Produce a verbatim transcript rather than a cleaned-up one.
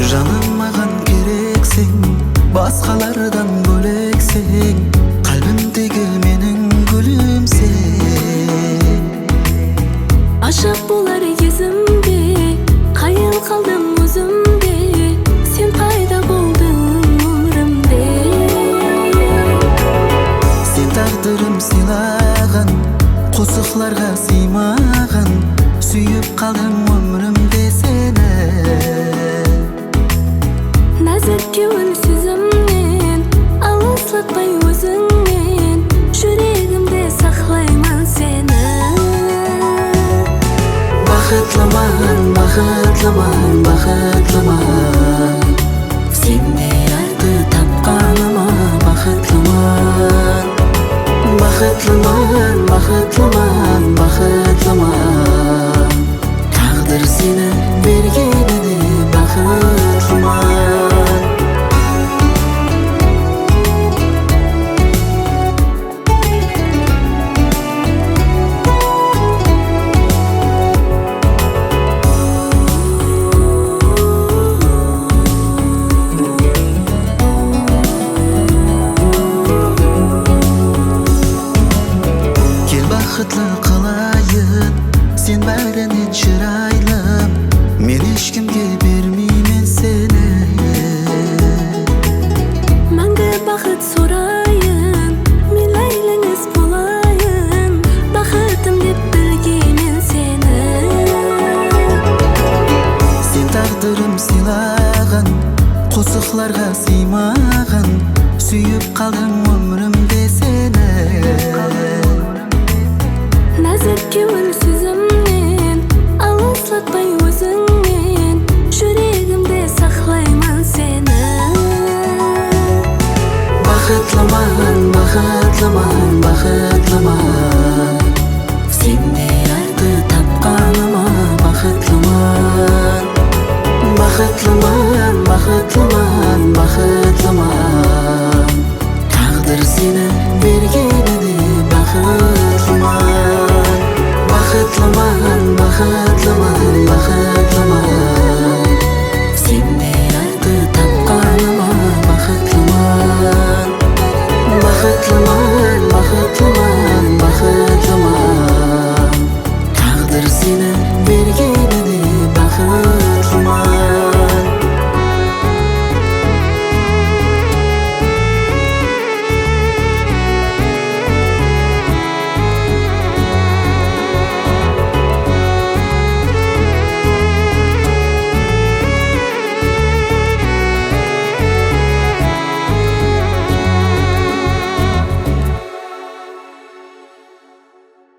Janım, maǵan kerekseń, basqalardan bólekseń, qálbimdegi meniń gúlimseń. Ajap bolar ezimde, qayıl qaldım ózimde, sen payda boldıń ómirimde. Sen táǵdirim sıylaǵan, qosıqlarǵa sıymaǵan, súyip qaldım ómirimde seni. Názik kewil sózimnen, alıslatpay ózińnen, júregimde saqlayman seni. Baxıtlıman, baxıtlıman, baxıtlıman. Sendey yardı tapqanıma baxıtlıman. Baxıtlıman, baxıtlıman, baxıtlıman. Táǵdir seni bergenine baxıtlıman. Kel, baxıtlı qılayın, sen bárinen shıraylı. Men hesh kimge bermeymen seni. Máńgi baxıt sorayın, men áyleńis bolayın, baxıtım dep bilgeymen seni. Sen táǵdirim sıylaǵan, qosıqlarǵa sıymaǵan, súyip qaldım ómirimde seni. Názik kewil sózimnen, alıslatpay ózińnen, júregimde saqlayman seni. Baxıtlıman, baxıtlıman, baxıtlıman. Sendey yardı tapqanıma baxıtlıman. Baxıtlıman, baxıtlıman, baxıtlıman.